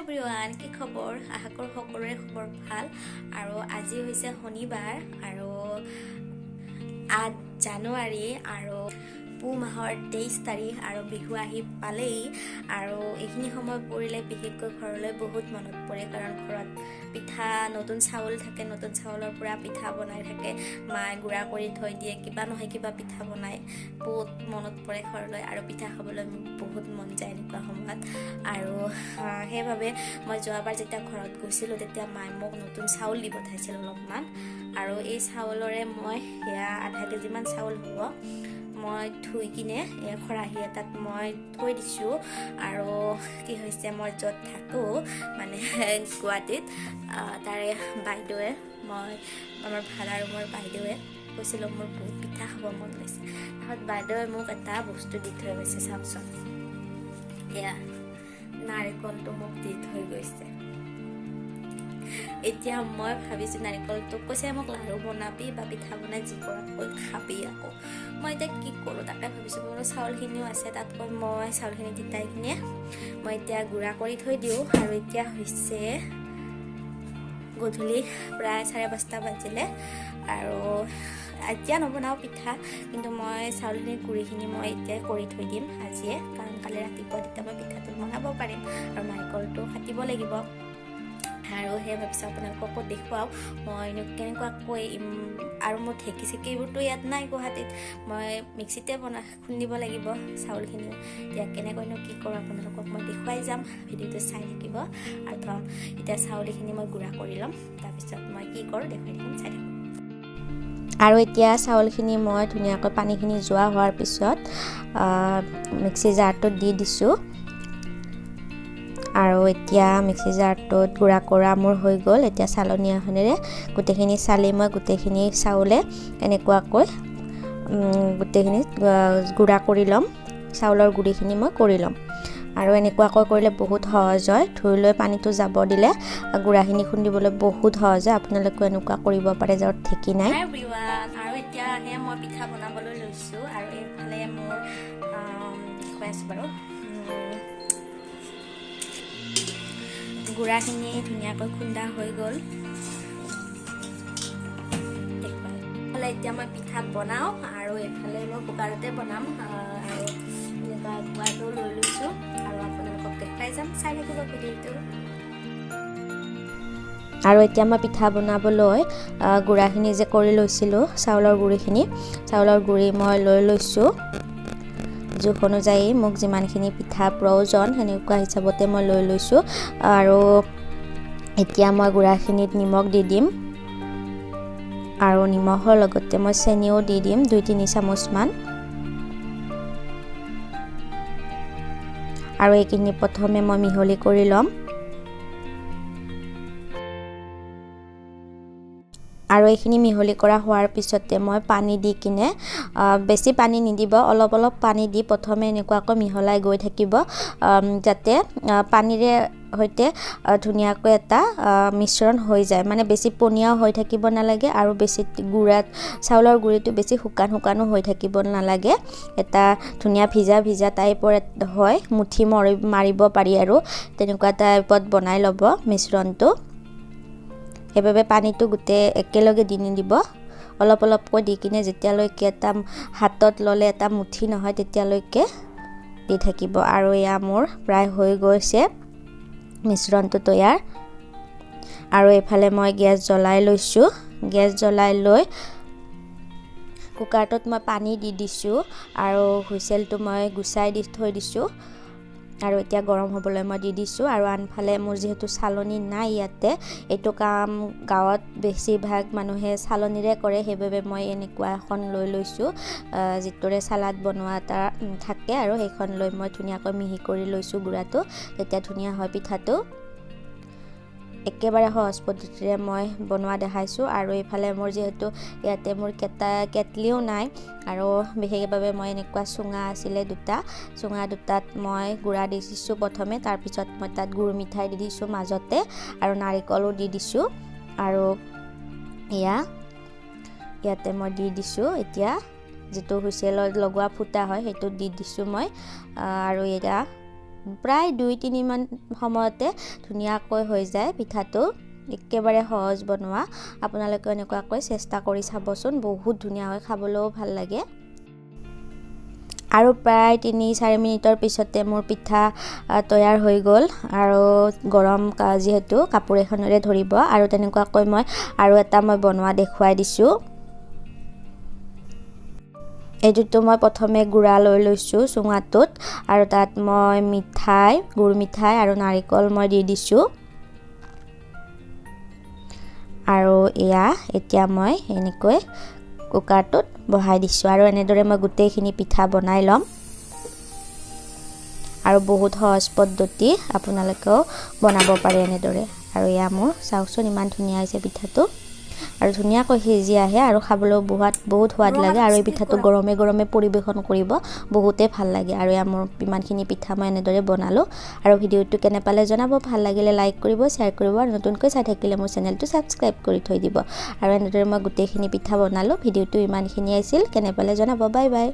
Everyone, কি খবৰ? আশা কৰোঁ সকলোৰে খবৰ ভাল। আৰু আজি হৈছে শনিবাৰ আৰু 8 জানুৱাৰী আৰু পুহ মাহৰ 23 তাৰিখ আৰু বিহু আহি পালেই। আৰু এইখিনি সময় পৰিলে বিশেষকৈ ঘৰলৈ বহুত মনত পৰে, কাৰণ ঘৰত পিঠা, নতুন চাউল থাকে, নতুন চাউলৰ পৰা পিঠা বনাই থাকে, মায়ে গুড়া কৰি থৈ দিয়ে, কিবা নহয় কিবা পিঠা বনায়। বহুত মনত পৰে ঘৰলৈ আৰু পিঠা খাবলৈ মোক বহুত মন যায় এনেকুৱা সময়ত। আৰু সেইবাবে মই যোৱাবাৰ যেতিয়া ঘৰত গৈছিলোঁ তেতিয়া মায়ে মোক নতুন চাউল দি পঠাইছিল অলপমান, আৰু এই চাউলৰে মই সেয়া আধা কেজিমান চাউল হ'ব মই ধুই কিনে খৰাহী এটাত মই থৈ দিছোঁ। আৰু কি হৈছে, মই য'ত থাকোঁ মানে গুৱাহাটীত, তাৰে বাইদেৱে, মই আমাৰ ভাড়া ৰুমৰ বাইদেৱে কৈছিলোঁ মোৰ বহুত পিঠা খাব মন গৈছে। তাৰপিছত বাইদেৱে মোক এটা বস্তু দি থৈ গৈছে, চাওকচোন, এয়া নাৰিকলটো মোক দি থৈ গৈছে। এতিয়া মই ভাবিছোঁ নাৰিকলটো কৈছে মোক লাড়ু বনাবি বা পিঠা বনাই যি কৰাতকৈ খাবি। আকৌ মই এতিয়া কি কৰোঁ তাকে ভাবিছোঁ। মোৰ চাউলখিনিও আছে, তাতকৈ মই চাউলখিনি তিতাই কিনে মই এতিয়া গুড়া কৰি থৈ দিওঁ। আৰু এতিয়া হৈছে গধূলি প্ৰায় 5:30 বাজিলে আৰু এতিয়া নবনাওঁ পিঠা, কিন্তু মই চাউলখিনি গুড়িখিনি মই এতিয়াই কৰি থৈ দিম আজিয়ে, কাৰণ কালি ৰাতিপুৱা তেতিয়া মই পিঠাটো বনাব পাৰিম। আৰু নাৰিকলটো কাটিব লাগিব। আৰু সেই ভাবিছোঁ আপোনালোককো দেখুৱাওঁ মই কেনেকুৱাকৈ। আৰু মোৰ ঢেঁকী চেকী এইবোৰতো ইয়াত নাই গুৱাহাটীত, মই মিক্সিতে খুন্দিব লাগিব চাউলখিনিও। এতিয়া কেনেকৈনো কি কৰোঁ আপোনালোকক মই দেখুৱাই যাম, ভিডিঅ'টো চাই থাকিব। আৰু এতিয়া চাউলখিনি মই গুড়া কৰি ল'ম, তাৰপিছত মই কি কৰোঁ দেখুৱাই থাকিম, চাই থাকিম। আৰু এতিয়া চাউলখিনি মই ধুনীয়াকৈ পানীখিনি যোৱা হোৱাৰ পিছত মিক্সি জাৰটোত দি দিছোঁ। আৰু এতিয়া মিক্সি জাৰটোত গুড়া কৰা মোৰ হৈ গ'ল। এতিয়া চালনী এখনেৰে গোটেইখিনি চালি মই গোটেইখিনি চাউলে এনেকুৱাকৈ গোটেইখিনি গুড়া কৰি ল'ম, চাউলৰ গুড়িখিনি মই কৰি ল'ম। আৰু এনেকুৱাকৈ কৰিলে বহুত সহজ হয়, ধুই লৈ পানীটো যাব দিলে গুড়াখিনি খুন্দিবলৈ বহুত সহজ হয়। আপোনালোকেও এনেকুৱা কৰিব পাৰে য'ত ঢেঁকী নাই। আৰু এতিয়া মই পিঠা বনাবলৈ লৈছোঁ। আৰু এইফালে মোৰ দেখুৱাই আছোঁ বাৰু, গুড়াখিনি ধুনীয়াকৈ খুন্দা হৈ গ'ল। এইফালে এতিয়া মই পিঠা বনাওঁ আৰু এইফালে মই কুকাৰতে বনাম। আৰু এনেকুৱা কুকাৰটো লৈ লৈছোঁ আৰু আপোনালোকক দেখুৱাই যাম, চাই থাকিব ভিডিঅ'টো। আৰু এতিয়া মই পিঠা বনাবলৈ গুড়াখিনি যে কৰি লৈছিলোঁ, চাউলৰ গুড়িখিনি, চাউলৰ গুড়ি মই লৈ লৈছোঁ। জোখ অনুযায়ী মোক যিমানখিনি পিঠা প্ৰয়োজন সেনেকুৱা হিচাপতে মই লৈ লৈছোঁ। আৰু এতিয়া মই গুড়াখিনিত নিমখ দি দিম আৰু নিমখৰ লগতে মই চেনিও দি দিম 2-3 চামুচমান। আৰু এইখিনি প্ৰথমে মই মিহলি কৰি ল'ম। আৰু এইখিনি মিহলি কৰা হোৱাৰ পিছতে মই পানী দি কিনে, বেছি পানী নিদিব, অলপ অলপ পানী দি প্ৰথমে এনেকুৱাকৈ মিহলাই গৈ থাকিব, যাতে পানীৰে সৈতে ধুনীয়াকৈ এটা মিশ্ৰণ হৈ যায়। মানে বেছি পনীয়াও হৈ থাকিব নালাগে আৰু বেছি গুড়াত চাউলৰ গুড়িটো বেছি শুকান শুকানো হৈ থাকিব নালাগে। এটা ধুনীয়া ভিজা ভিজা টাইপৰ হয়, মুঠি মাৰিব পাৰি আৰু তেনেকুৱা টাইপত বনাই ল'ব মিশ্ৰণটো। সেইবাবে পানীটো গোটেই একেলগে দি নিদিব, অলপ অলপকৈ দি কিনে যেতিয়ালৈকে এটা হাতত ল'লে এটা মুঠি নহয় তেতিয়ালৈকে দি থাকিব। আৰু এয়া মোৰ প্ৰায় হৈ গৈছে মিশ্ৰণটো তৈয়াৰ। আৰু এইফালে মই গেছ জ্বলাই লৈছোঁ। গেছ জ্বলাই লৈ কুকাৰটোত মই পানী দি দিছোঁ আৰু হুইচেলটো মই গুচাই দি থৈ দিছোঁ। আৰু এতিয়া গৰম হ'বলৈ মই দি দিছোঁ। আৰু আনফালে মোৰ যিহেতু চালনী নাই ইয়াতে, এইটো কাম গাঁৱত বেছিভাগ মানুহে চালনীৰে কৰে, সেইবাবে মই এনেকুৱা এখন লৈ লৈছোঁ যিটোৰে চালাড বনোৱা এটা থাকে, আৰু সেইখন লৈ মই ধুনীয়াকৈ মিহি কৰি লৈছোঁ গুড়াটো, তেতিয়া ধুনীয়া হয় পিঠাটো। একেবাৰে সহজ পদ্ধতিৰে মই বনোৱা দেখাইছোঁ। আৰু এইফালে মোৰ যিহেতু ইয়াতে মোৰ কেটলিও নাই, আৰু বিশেষভাৱে মই এনেকুৱা চুঙা আছিলে দুটা, চুঙা দুটাত মই গুড়া দি দিছোঁ প্ৰথমে, তাৰপিছত মই তাত গুড় মিঠাই দি দিছোঁ মাজতে, আৰু নাৰিকলো দি দিছোঁ। আৰু এয়া ইয়াতে মই দি দিছোঁ এতিয়া যিটো হুইচেলত লগোৱা ফুটা হয় সেইটো দি দিছোঁ মই। আৰু এয়া প্ৰায় 2-3 মান সময়তে ধুনীয়াকৈ হৈ যায় পিঠাটো। একেবাৰে সহজ বনোৱা। আপোনালোকে এনেকুৱাকৈ চেষ্টা কৰি চাবচোন, বহুত ধুনীয়া হয়, খাবলৈও ভাল লাগে। আৰু প্ৰায় 3-4 মিনিটৰ পিছতে মোৰ পিঠা তৈয়াৰ হৈ গ'ল। আৰু গৰম যিহেতু, কাপোৰ এখনেৰে ধৰিব। আৰু তেনেকুৱাকৈ মই আৰু এটা মই বনোৱা দেখুৱাই দিছোঁ। এইটোতো মই প্ৰথমে গুড়া লৈ লৈছোঁ চুঙাটোত আৰু তাত মই মিঠাই, গুৰ মিঠাই আৰু নাৰিকল মই দি দিছোঁ। আৰু এয়া এতিয়া মই এনেকৈ কুকাৰটোত বহাই দিছোঁ আৰু এনেদৰে মই গোটেইখিনি পিঠা বনাই ল'ম। আৰু বহুত সহজ পদ্ধতি, আপোনালোকেও বনাব পাৰে এনেদৰে। আৰু এয়া মোৰ চাওকচোন, ইমান ধুনীয়া হৈছে পিঠাটো আৰু ধুনীয়াকৈ সিজি আহে আৰু খাবলৈও বহুত বহুত সোৱাদ লাগে। আৰু এই পিঠাটো গৰমে গৰমে পৰিৱেশন কৰিব বহুতেই ভাল লাগে। আৰু এয়া মোৰ ইমানখিনি পিঠা মই এনেদৰে বনালোঁ। আৰু ভিডিঅ'টো কেনে পালে জনাব। ভাল লাগিলে লাইক কৰিব, শ্বেয়াৰ কৰিব আৰু নতুনকৈ চাই থাকিলে মোৰ চেনেলটো ছাবস্ক্ৰাইব কৰি থৈ দিব। আৰু এনেদৰে মই গোটেইখিনি পিঠা বনালোঁ। ভিডিঅ'টো ইমানখিনি আছিল। কেনে পালে জনাব। Bye bye.